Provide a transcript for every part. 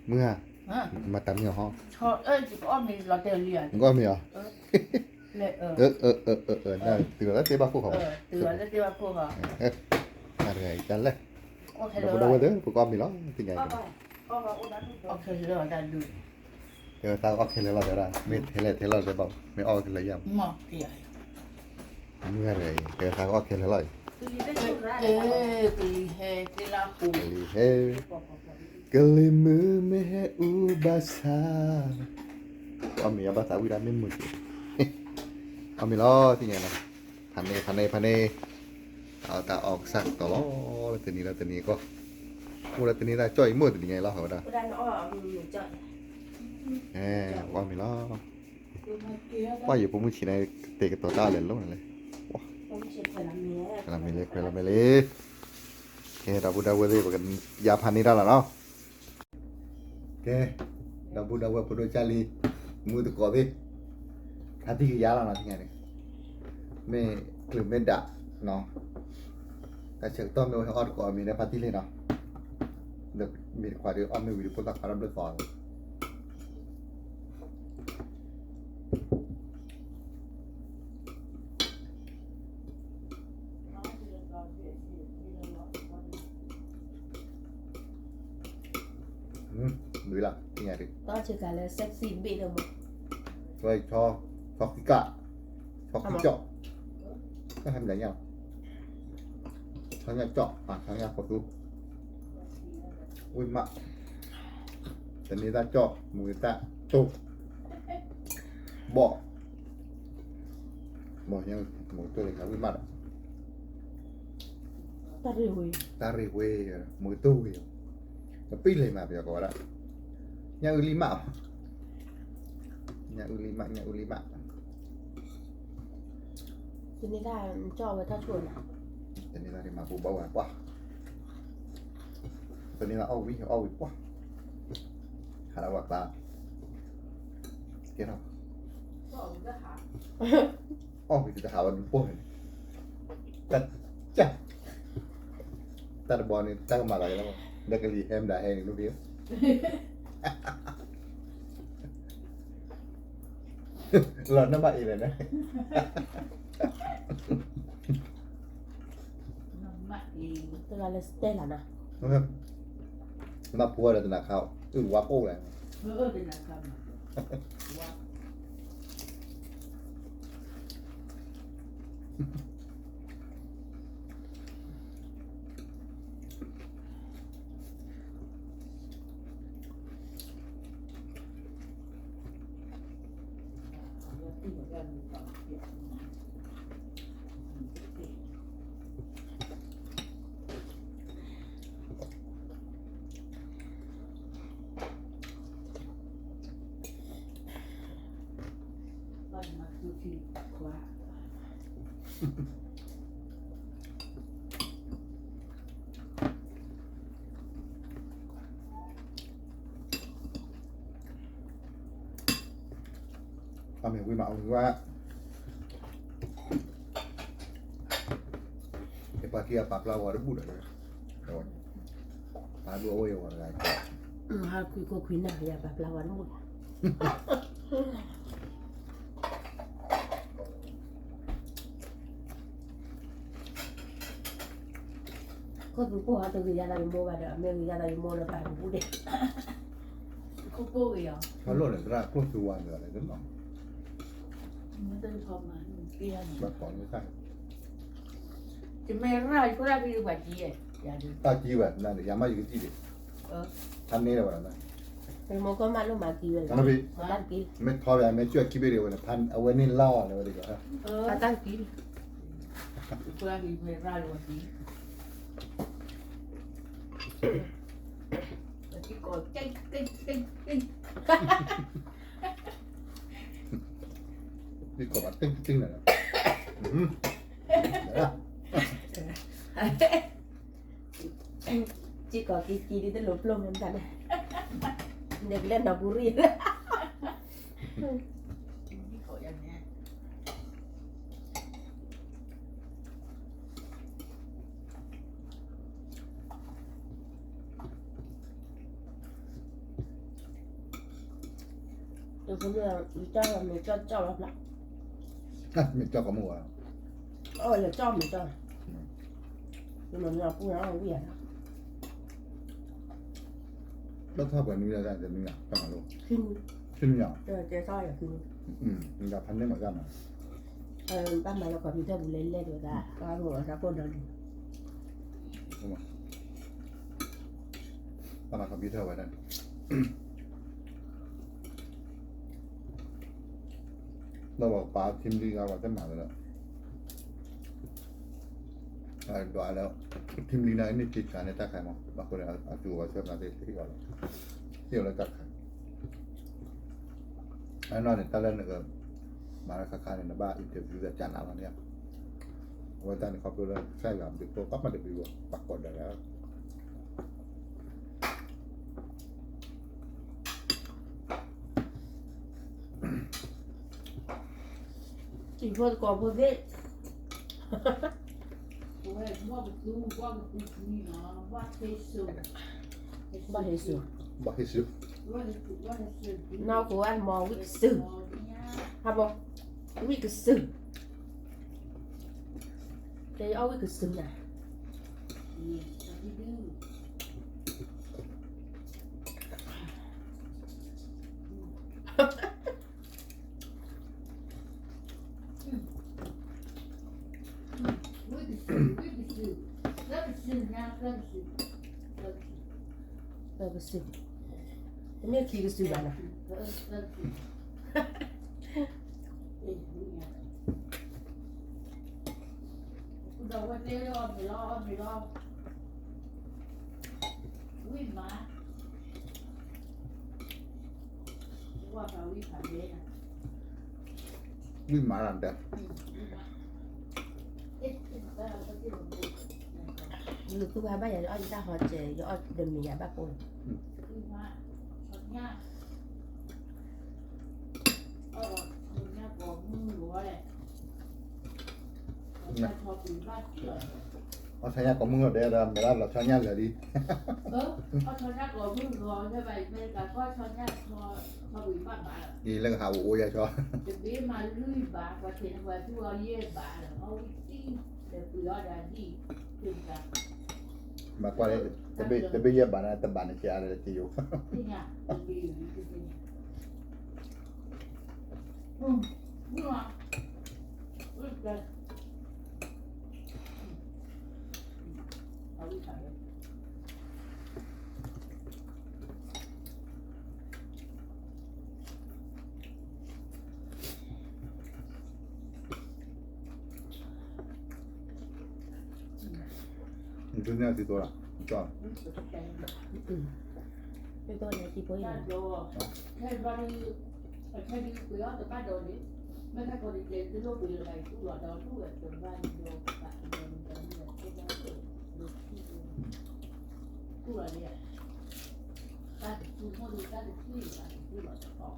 မုၢ်ဧါ, မၤတၢ်မံၤအီၤဟီ, နကအီၣ်မ့ၤအီၤ, တုၤလီၤလၢသ့ၣ်ဘၣ်ခိၣ်ဃီ, တၢ်လဲၣ်, ဒီပုၢ်ဒီဝဲၢ်သ့ၣ် ပကအီၣ်မ့ၤလီၤ သ့ၣ်ညါအံၤ, တဲဝဲသးအီၣ်ခဲလၢာ်လီၤ တဲဝဲဒၣ် မ့ၢ်ထဲလဲၣ်ထဲလီၤတဲဘၣ် မ့ၢ်အီၣ်ဝဲကလၢာ်ယါ, မုၢ်ဂၤတဂၤအံၤ တဲဝဲသးကအီၣ်ခဲလၢာ်လီၤအံၤ, ကလံၤဟဲ, ကလံၤဟဲ, ကလံၤမုၢ်မ့ၢ်ဟဲအူဘၣ်ဆၣ်, အီၣ်မ့ၤအီၤဘၣ်သးဝံၣ်ဒၣ်မ့ၢ်မုာ်က့ၤ, အီၣ်မ့ၤလီၤ သ့ၣ်ညါနီၤ, ဖးန့ၢ် ဖးန့ၢ် ဖးန့ၢ်, တၢ်အီၣ်ကစၢ်ကတီၤလီၤ လၢတနံၤလၢတနံၤကီၢ်, အိၣ်လၢတနံၤတၢ်ကၠီၣ်အံၤမိၢ်တနံၤညါအံၤလီၤ ဝဲဒၣ်, အီၣ်မ့ၤလီၤ, ပှၢ်ယဖိမုၣ်ဆံးန့ၣ် ကတဲာ်ကတီၤတၢ်လဲၤလိၤန့ၣ်လဲၣ်, ခွဲးလီၤမ့ၤလံ ခွဲးလီၤမ့ၤလံ, ကဲ ဒီပုၢ်ဒီဝဲၢ်သ့ၣ် ပကယါဖးန့ၢ်တၢ်လီၤနီၤ ကဲ, ဒီပုၢ်ဒီဝဲၢ်ဖိဒိၣ်ကၢ်လံၤ, မုၢ်သကိးသ့ၣ်, ဖါတံၢ်ကယါလီၤနီၤ သ့ၣ်ညါန့ၣ်, မ့ၢ်ချုးမ့ၢ်ဒၣ်နီၤ, တၢ်ဆၢကတီၢ်မ့ၢ်အိၣ်ဟဲအီၣ်သကိးအမ့ၤန့ၣ် ဖါတံၢ်လံနီၤ, ဒီးမ့ၤတခွးဒီးအီၣ်မ့ၢ်ဝံၤဒီးဖိသၣ်ခွါထီၣ်ဘျၢသီ ဝံၤလီၤ သ့ၣ်ညါဒုး, ဆီခံကၣ်, ဆီခံကၣ်, တၢ်ဟဲမနုၤညါ, ဆီညၣ်ကၠီၣ်, ဆီညၣ်ဖိသူ, ဝံၣ်မး, တနံၤတၢ်ကၠီၣ် မုၢ်တၢ်တိၢ်, ဘီၣ် မ့ၢ်ညါ မုၢ်တိၢ်လံၤခါဝံၣ်မးဒီး, တၢ်ရ့ၣ်ဝ့, တၢ်ရ့ၣ်ဝ့, မုၢ်တိၢ်ဝံၤ, ကပံၣ်လံၤမးပယီၤကိးဝဲဒၣ်, ညၣ်အုၣ်လံမး, ညၣ်အုၣ်လံမး, ညၣ်အုၣ်လံမး, တနံၤတၢ်ကၠီၣ်ဝဲတၢ်ဆိၣ်န့ၣ်, တနံၤတၢ်မၤဘူၣ်ဘၣ်ဝဲပှၢ် တနံၤလၢအီၣ်ဝံၤ အီၣ်ဝံၤပှၢ်, ဟးလၢဝဲကျါ, ကဲထီၣ်, အီၣ်ဝံၤတဟးဝဲဒုးပိၢ်န့ၣ်, တၢ်, တၢ်တဘီန့ၣ် တၢ်ကမၤသးလီၤ, ဒီးကလံၤဟဲမဒၣ်ဟဲန့ၣ် လီၤနဘၣ်အံၤလဲၣ်န့ၣ် တဂၤလၢစတဲလၢနီၤ, ဘၣ်ဖိဒီးတနၤခါ, အုၣ်ဝါကိၣ်လဲၣ်, အမ့ၢ်ဝံၤမးအဝံၤဝဲ, ယပှၤခံဂၤပာ်ဖျါဝဲတဘူၣ်ဒီး, ပာ်ဒိၣ်အဝဲယဝဲတဂၤ, ဟးခွံခိၣ်ခွံနၢ်ယၤပာ်ဖျါဝဲတဘူၣ်ဒီး ခိၣ်သူပိၢ်ဟးတဂ့ၤယၤသးယမိၢ်ဘၣ်ဒီး အမ့ၢ်ဂ့ၤယၤသးယမိၢ်ဒီးပာ်ပူၤပူၤဒဲး, ခိၣ်ပိၢ်ဂ့ၤအီၤ, ခီလိၣ်န့ၣ် သရၣ်ခိၣ်သူဝါန့ၣ်လီၤ, မ့ၢ်တၢ်, တၢ်ကံဝဲ, ယၤမးယကံဒံး, ဖးန့ၢ်လီၤဝဲဒၣ်, မ့ၢ်ထီၣ်ဘၣ် မ့ၢ်ကၠီၣ်ခံဘ့ၣ်ဒံးဝဲန့ၣ် အဝဲန့ၣ်လီၤလီၤဝဲဒၣ်, တၢ်ကံ, တံၢ်ကိးဘၣ်တံၢ်တံၢ်န့ၣ်လီၤ, တံၢ်ကိးကံကံဒ်တလိၣ်ပျိၢ်မတၤန့ၣ်, နကလဲၤနီၢ်ပူၤရံၣ်လၢ တံၢ်ကိးယၤန့ၣ် ဖိမ့ၢ်ကၠီၣ်မ့ၢ်ကၠီၣ်ကၠီၣ်လီၤဖျါ, မ့ၢ်ကၠီၣ်ကမူၣ်ဝဲ, အဝဲလဲၤကၠီၣ်မ့ၢ်ကၠီၣ်, မ့ၢ်ပူၤဝဲဝံၤဧါ, ဘၣ်ထီၣ်ပှဲၤနွံလၢတၢ်တနွံဧါ, တၢ်မၤလိ, ခံနွံ, ခံနွံဧါ, ကဲထီၣ်ယၤခံနွံ, မ့ၢ်ဖးန့ၢ်မၤတၢ်မၤ ဘၣ်မၤလၢ computer ပူၤလဲၤလဲၣ်ဒီးဒၣ် ဘၣ်မၤတၢ်ကိၢ်ဒီးလံ, ဘၣ်မၤ computer ဝဲဒၣ်, လၢပှၤပာ် team lead ဂၤပှၤတမၤဝဲလၢ ဒွးလၢ team lead န့ၣ် န့ၢ်စ့ဆါန့ၣ် တၢ်ခါမး ဘၣ်ဃိန့ၣ် အသူအီၤဆၢမၤသ့ၣ်ဟ့ၣ်အီၤလီၤ, ဟ့ၣ်အီၤလၢတၢ်ခါ, အနီၢ်န့ၣ် တၢ်လၢနက မၤလၢခါခါန့ၣ် နဘၣ် interview ဒီးကနးလီၤန့ၣ်, အဝဲတၢ်န့ၣ်ခီဖျိလၢ ကစၢ်ယွၤဘျုးဖှိၣ် ဘၣ်မၤတဘျုးဘၣ် ပှၤကိးဂၤဒဲး တံၤဖိသကိးဖိသ့ၣ်, ဘၣ်ဟ့ၣ်စူၤ, ဘၣ်ဟ့ၣ်စူၤ, နီၢ်ခိအမီၤဝံၣ်ကစၢၢ်, ဟးဘီ, ဝံၣ်ကစၢၢ်, တဲအီၣ်ဝံၣ်ကစၢၢ်နၤ သၢကစၢၢ်, တမ့ၢ်ခံကစၢၢ်ဘၣ်နီၤ, ဒီးဝဲတဲလၢအီၣ်မ့ၤလီၤ အီၣ်မ့ၤလီၤ, ဝံၣ်မး, ဝံၣ်မးလီၤဒဲး, လူၤသူၣ်ဘၣ်ယၤလၢအီၣ်ယတၢ်ဟီစဲး ယအီၣ်တမ့ၤယၤဘၣ်ပိၢ်လီၤ. အီၣ်ဆီညၣ်ကိးမုၢ်လီၤဒဲးဒီး မဲာ်လၢလီၤဆီညၣ်လၢာ်လံ, အံၤလၢကဟးအိၣ်အိၣ်ယၤဆီ, တဘ့ၣ်မၤလွံၢ်ဘး ပှၤထံးန့ၣ်ပှၤသူၣ်အီၤယဲၢ်ဘးလီၤ အီၣ်ဝံၣ်တံၢ် ဒီးပှ့ၤအီၣ်ဒၣ်ဒံၣ်, မၤကွၢ်လၢ တဘ့ၣ်ယဲၢ်ဘးန့ၣ် တဘးန့ၣ်ကဲအါလၢတက့ယိ, ဒုးနဲၣ်သံသိလီၤ, ကၠီ, သံသိန့ၣ်သံဖိအံၤလီၤ, ခဲဒုးပှ့ၤအီၣ်တဘၣ်ဒီးန့ၣ်, မ့ၢ်ခဲကိးဒံးကျဲးသလိၣ်ပှ့ၤလၢၤဘၣ် သူၣ်လီၤဒီးလူၢ်ဝဲတဘၣ်န့ၣ်ဒီး ပာ်ကဒီးန့ၣ်ဒီး မ့ၢ်ခဲဒုး ကူၣ်လီၤန့ၣ်, တၢ်တကူၣ်မိၢ်ဒီးတၢ်တကူၣ်ဘၣ်တကူၣ်လီၤတဘၣ်,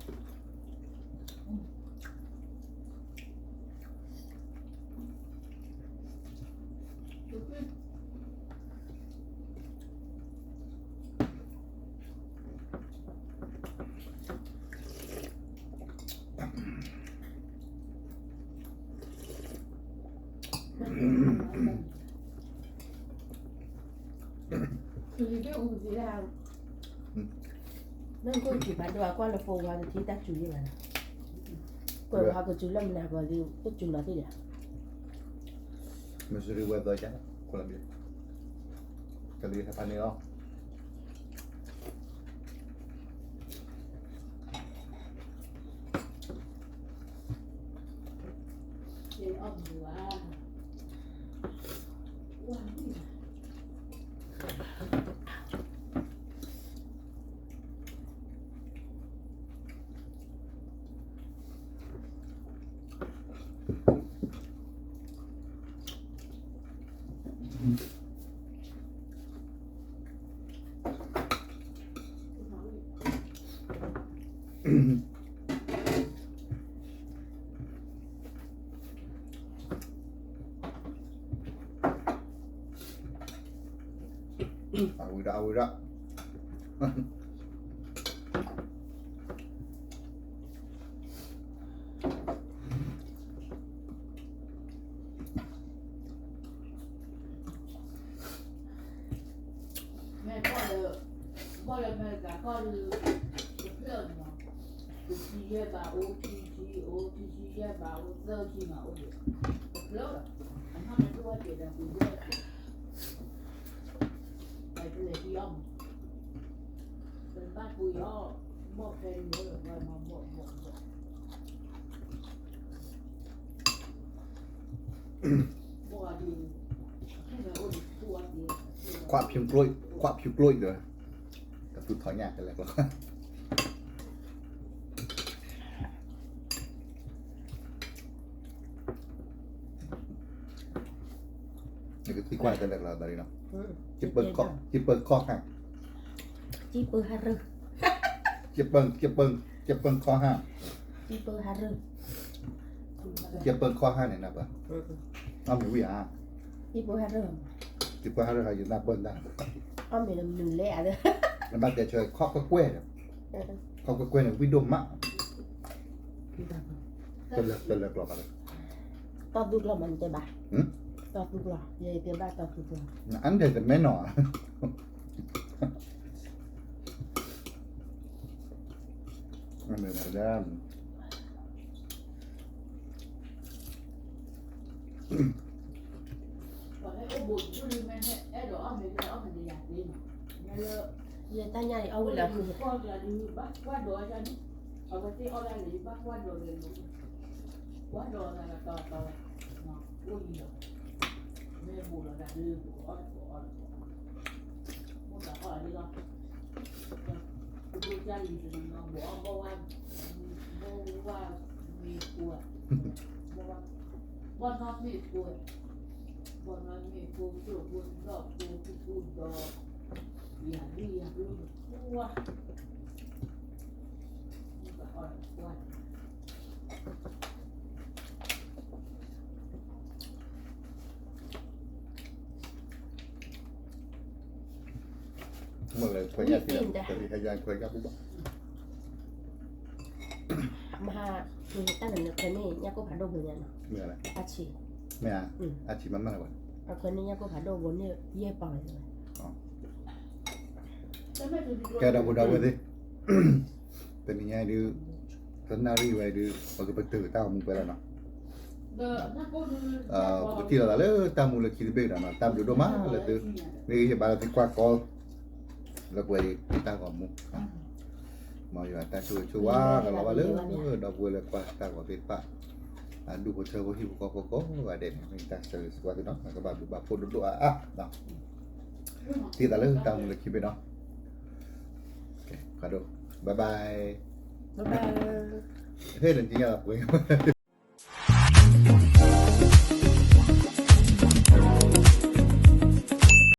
နၢ်ကိၢ်စူၤဘၣ်ဒီး ကွၢ်လၢဖိဝါတထံၣ်တၢ်စူၤယဲၢ်ဘၣ်နီၤ, ကွၢ်လၢဟးကစူၤလၢမနၤဂီၤလံ တစူၤနီၤသ့ၣ်ဒီး မ့ၢ်စရံဝဲသီကၢ် ခိၣ်လၢဘ့ၣ် ကလံၤဟဲဖးန့ၣ်လီၤ. အဝံၤဒၣ် အဝံၤဒၣ် အဝံၤဒၣ်. ကီၢ်လၢအမဲရကၤကီၢ်ဒုး တဖျၢၣ်န့ၣ်မး, တဆံယဲၢ်ဘးအိၣ်ခံဆံ အိၣ်ခံဆံယဲၢ်ဘးအိၣ်သၢဆံမးအိၣ်ဒီး တဖျၢၣ်လီၤ, အမ့ၢ်တအိၣ်ဝဲကဲဒီးပှ့ၤဒိၣ်ဝဲကဲ, ပလဲၤဟံးအီၣ်မး, ပဘၣ်ပှ့ၤအီၣ် ဘီၣ်ဖဲန့ၣ်လၢပှၤမၤဘီၣ်ဘီၣ်ဘီၣ် ခွါဖၠူကျိၣ် ခွါဖၠူကျိၣ်ဒီး ကသူထီၣ်ညၣ်တလဲၤကျီ နကသံကွၢ်တလဲၤကျီသးလံနီၤ, ကပၢၢ်ခီၣ်ဟါ, ကပၢၢ်, ကပၢၢ်, ကပၢၢ်ခီၣ်ဟါ, ကပၢၢ်ခီၣ်ဟါန့ၣ်နပၢၢ်, အီၣ်မ့ၤဝံၤဧါ, ကပၢၢ်ဟါရၢၢ်ဟါယနၢ်ပၢၢ်တၢ်, အီၣ်မ့ၤလၢမနုၤလဲၣ်ဧါ, နဘၣ်တဲဆၢခီၣ်ကွဲၢ်ကွဲၢ်ဒီး, ခီၣ်ကွဲၢ်ကွဲၢ်န့ၣ် ဝံၣ်ဒိၣ်မး တလဲၤကျီဘၣ်လၢ, တီၢ်သူကျီမးနတဲဘၣ်, တီၢ်သူကျီ, ယတဲဘၣ်တီၢ်သူကျီ, အန့ၣ်တမ့ၢ်နီၤ, ယတၢ်ညၣ်အံၤအီၣ်ဝံၤလၢအဃု, မ့ၢ်လၢခွဲးညၣ်တံၢ်, ခွဲးညၣ်ပူၤဘၣ်, မဟါ, တၢ်လၢနခွဲးန့ၣ် ညၣ်ကိၢ်ဖးဒိၣ်ဘိညါနီၤ, မ့ၢ်ဧါ, အဆံ, မ့ၢ်ဧါ, အဆံမးမးလၢၤဘၣ်, အခွဲးန့ၣ်ညၣ်ကိၢ်ဖးဒိၣ်ဘိန့ၣ် ယဲၢ်ပီၤလီၤ, ကဲဒီပုၢ်ဒီဝဲၢ်သ့ၣ်, တနံၤညါအံၤဒုး, တနၣ်ရံၣ်ဝဲဒုး ပကပတုာ်တၢ်ဂီၤမူဖဲလီၤနီၤ, ပကထံၣ်လိာ်သးလၢတၢ်မူလၢခံတဘ့ၣ်ဒီးနီၤ, တၢ်ဘျုးဒိၣ်မးလၢသု, မ့ၢ်ဂ့ၤဟ့ၣ်ဘါလၢသုကွၢ်ကီ လၢပှဲၤတၢ်ဂီၤမူ, မ်ယွၤတၢ်ဆိၣ်ဂ့ၤဆိၣ်ဝါကလီၤဘၣ်လၢ ဒီပုၢ်ဝဲၢ်လၢကွၢ်တၢ်ဂီၤသ့ၣ်တဖၣ်, အဒူၣ်ဖိထၢဖိဟံၣ်ဖိဃီဖိကိးဂၤဒဲးန့ၣ် မ့ၢ်တၢ်ဆၢဂ့ၤဆၢဝါသုနီၤ, ကဘၣ်ဘျုးဘၣ်ဖှိၣ်ဒိၣ်ဒိၣ်အါအါ, ထံၣ်သးလၢတၢ်မူလၢခံဘ့ၣ်နီၤ, ဖးဒိၣ်, bye bye, ဟဲလၢညါပှဲၤ